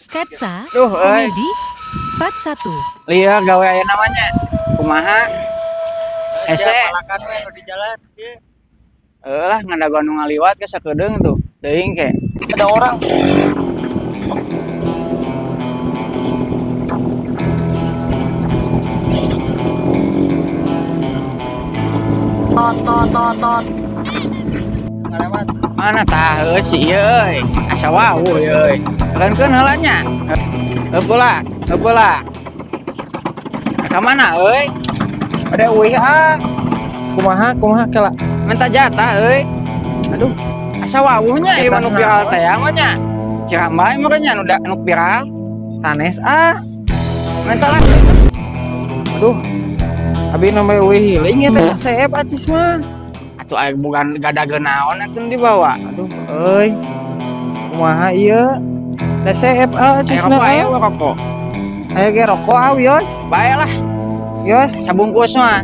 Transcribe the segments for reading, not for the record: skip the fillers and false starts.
Sketsa Duh, euy. Komedi Part 1. Lieur gawe aya namanya. Kumaha? Hese. Palakan we nu di jalan. Ieu. Heuh lah ngadagoan nu ngaliwat ke sakedeung tuh. Teuing ke. Ada orang. Tot tot tot tot. Ngalewat. Mana tah heuh si ieu euy. Asa wawuh ieu euy. Keun-keun heula nya. Heuh pula, heuh pula. Ka mana euy? Ada uih ah. Kumaha kumaha kela. Minta jatah euy. Aduh, Asa wawuhnya ieu mah nu Jatah viral naon? teh mah nya. Cirambai mah nya nu nu viral. Sanes ah. Minta lah. Aduh. Abi namanya uih healing ya teh seep acis mah. Atuh aya bukan gadageun naon atuh dibawa. Aduh, euy. Kumaha ieu? Da seep ah Aya acisna. rokok aya we rokok. Aya ge rokok ah wios. Bae lah Yos, sabungkus mah.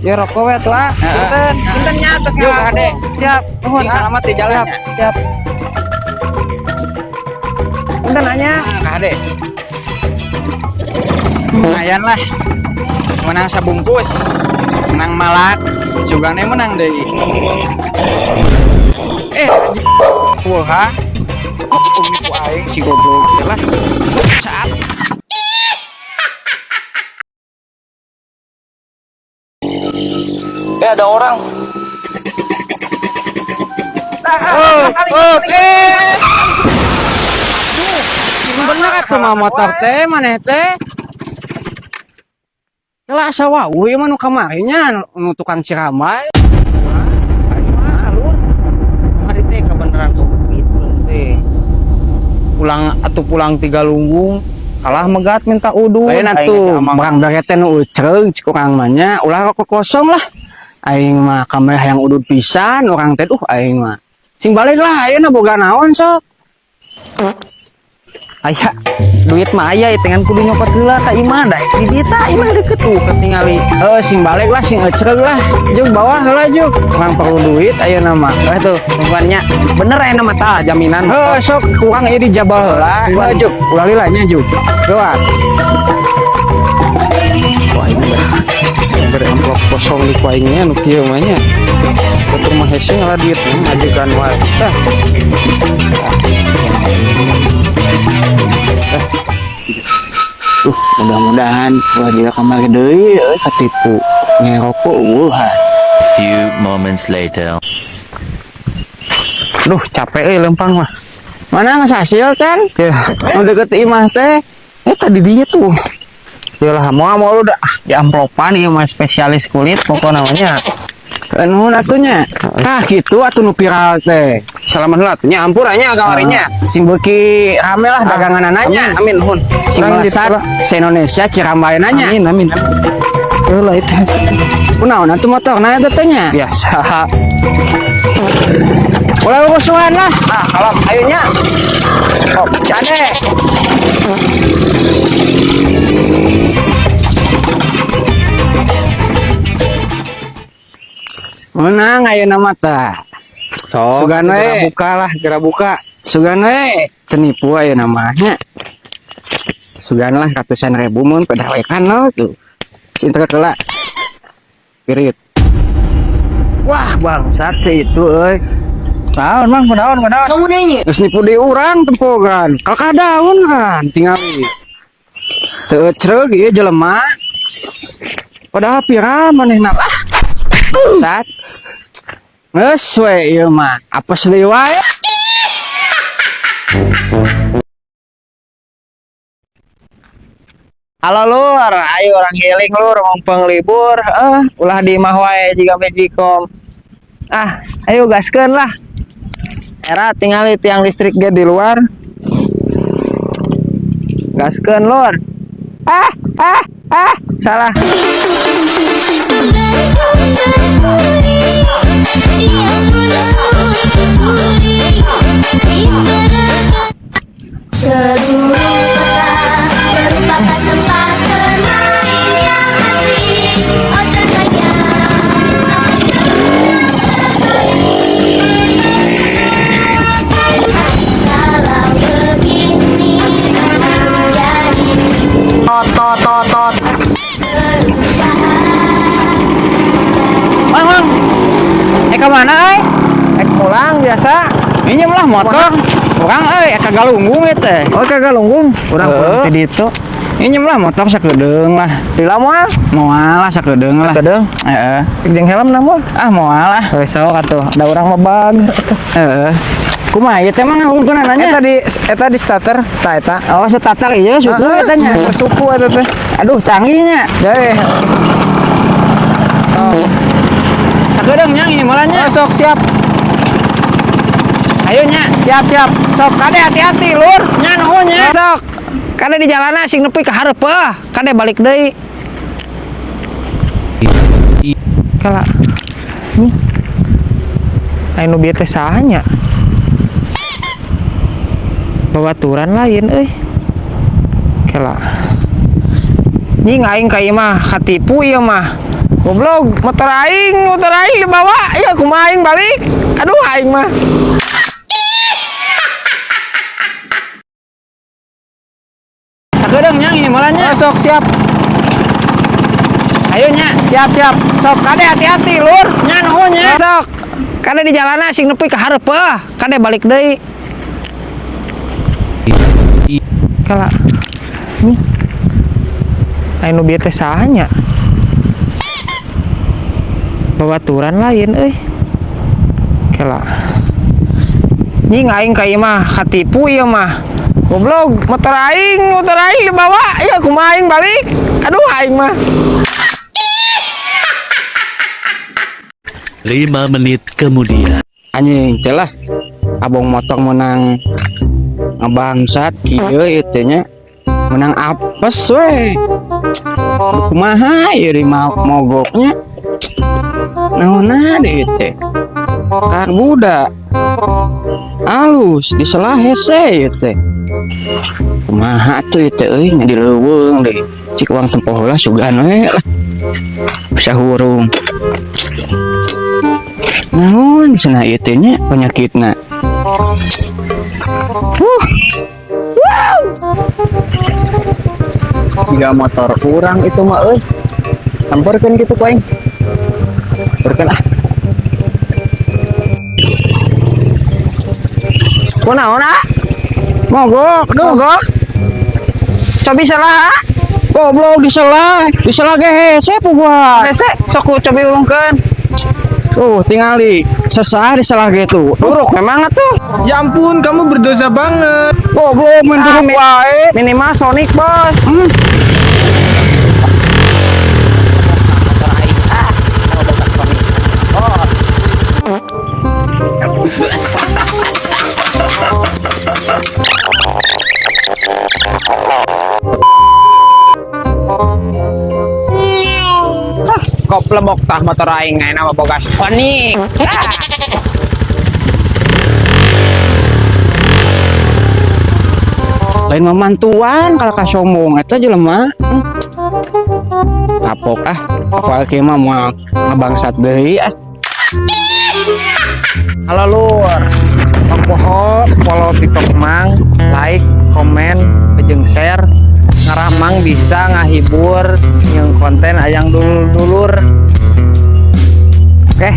ya rokok we atuh ah. Heeh. Punten, punten nya atas Yuk, ngalaku. Kade. Siap, nuhun Sing ah. selamat di jalan Siap, nya. siap. Punten anya. Nah, Kade. Lumayan lah. Menang sabungkus. Menang malak. Sugane menang deui. Eh, anjing. Wah. Nipu aing si goblok teh lah. Saat Eh ada orang. Oh, oh, eh. Bener atuh mah motor teh maneh teh. Lah asa wawuh ieu mah nu kamari nya nu tukang ciramai. Aing mah alur. Hari teh kebenaran ke bukit teh. Pulang atuh pulang tiga lunggung kalah megat minta udud. Lain Aing atuh amang. barang bere teh nu uceung cik urang mah nya ulah rokok kosong lah. Aing mah kamari hayang udud pisan urang teh duh aing mah. Sing balik lah ayeuna boga naon sok. Aya duit mah aya ieu dengan kudu nyopot heula ka imah da di dieu tah imah deket tuh ketingali. Heuh sing balik lah sing ecereug lah. Juk bawa heula juk. Urang perlu duit ayeuna mah. Wah tuh tungguannya bener aya mah tah jaminan. Heuh sok kurang ieu di jabal heula. Heuh juk ulah lila nya juk. Gawat. Wah ini beramplop kosong di kuaingnya nu kieu mah nya. Batur mah hese ngalah duit ngajukan wae. Tah. Duh, mudah-mudahan ulah dia kamari deui euy katipu. Ngerokok eueuh. Few moments later. Duh capek euy lempang mah. Mana geus hasil can? Ya, Nu deket imah teh. eh tadi dia tuh. Yalah mau mau lu dah di amplopan ieu mah spesialis kulit pokok namanya. Nuhun atuh nya. Tah kitu atuh nu viral teh. Salaman heula atuh nya ampura nya kamarinya. Sing beuki rame lah daganganana nya. Amin, amin nuhun. Sing Urang di melesat sekolah. se Indonesia Cirambai nanya. Amin amin. Heula itu Kunaon atuh motorna eta teh nya? biasa. Ulah urusan lah. Ah, kalem ayo nya. Oh, kade. Menang ayeuna mah tah. So, Sugan geura we. buka lah, geura buka. Sugan we tenipu ayeuna mah nya. Sugan lah ratusan ribu mun pedawekan no tuh. Cinta kelak. Pirit. Wah, bangsat si itu euy. Naon mang, kunaon, kunaon. Geus nipu deui urang tempogan. Kalkah daun kan tingali. Teu ecreug ieu jelema. Padahal viral manehna lah. Bangsat. Geus we ieu mah. Apes deui wae. Halo lur, ayo orang healing lur, mumpung libur, ulah di imah wae jiga magicom. Ah, ayo gaskeun lah. Era tingali tiang listrik ge di luar. Gaskeun lur. Ah, ah, ah, salah. Seluruh kota merupakan tempat bermain yang asik. Oh sayang, kalau begini Tot tot tot. Berusaha. Mang, mang. Eh, ka mana euy? Ek pulang biasa. Minjem lah motor. Urang euy, ka Galunggung ieu teh. Oh, ka Galunggung. Urang Heeh. pulang ti ditu. Minjem lah motor sakedeung lah. Lila moal? Moal lah sakedeung lah. Sakedeung? Heeh. Jeung helm na moal? Ah, moal lah. Heuh, sok atuh. Da urang mah bager atuh. Heeh. Kumaha ieu teh, Mang, ngahurungkeunana? Eta di starter, tah eta. Oh, starter ieu suku eta nya. Suku eta teh. Aduh, canggihnya. Jadi. Oh. Sakedeung nya ini mulanya. Oh, sok siap. Ayo nya. Siap, siap. Sok kade hati-hati, Lur. Nya nuhun nya. Sok. Kade di jalanna sing nepi ka hareup ah. Kade balik deui. Kala. Nih. Aya nu bieu teh saha nya? Babaturan lain euy. Kela. Nying aing ka ieu mah katipu ieu mah. Goblok, motor aing dibawa. Ya kumaha aing balik? Aduh, aing mah. Sakedeung nya ini mulanya. Oh, sok siap. Ayo nya. Siap, siap. Sok kade hati-hati, Lur. Nya nuhun nya. Sok. Kade di jalanna sing nepi ka hareup ah. Kade balik deui. Kala. Nih. Aya nu bieu teh saha nya? Babaturan lain euy. Kela. Nying aing ka ieu mah katipu ieu mah. Goblok, motor aing dibawa. Ya kumaha aing balik? Aduh, aing mah. 5 menit kemudian. Anjing celah. Abong motor menang ngebangsat kieu ieu teh nya. Menang apes we. Aduh, kumaha ieu di mogoknya. Naonna deui teh? Karbuda. Alus diselah hese ieu teh. Kumaha atuh ieu teh euy, nya di leuweung deui. Cik urang tempo heula sugan we lah. Bisa hurung. Naon cenah ieu teh nya penyakitna? Huh. Tiga motor kurang itu mah euy. Samperkeun kitu ku aing. Samperkeun ah. Kunaon ah? Mogok, duh. Mogok. Cobi salah ah. Goblok diselah, diselah ge hese puguhan. Hese sok ku cobi ulungkeun. Tuh, tingali sesah diselah gitu. Buruk memang atuh. Ya ampun, kamu berdosa banget. Goblok main Ah, turuk wae. Minimal Sonic, Bos. Goblok tah motor aing ayeuna mah boga Sonic. Ah. Lain mamantuan kalau ka sombong eta jelema. Kapok ah. Apalagi mah moal ngabangsat deui ah. Halo Lur, tong poho follow TikTok Mang, like, komen, jeung share. Ngarah Mang bisa ngahibur yang konten ayang dulur-dulur. Oke.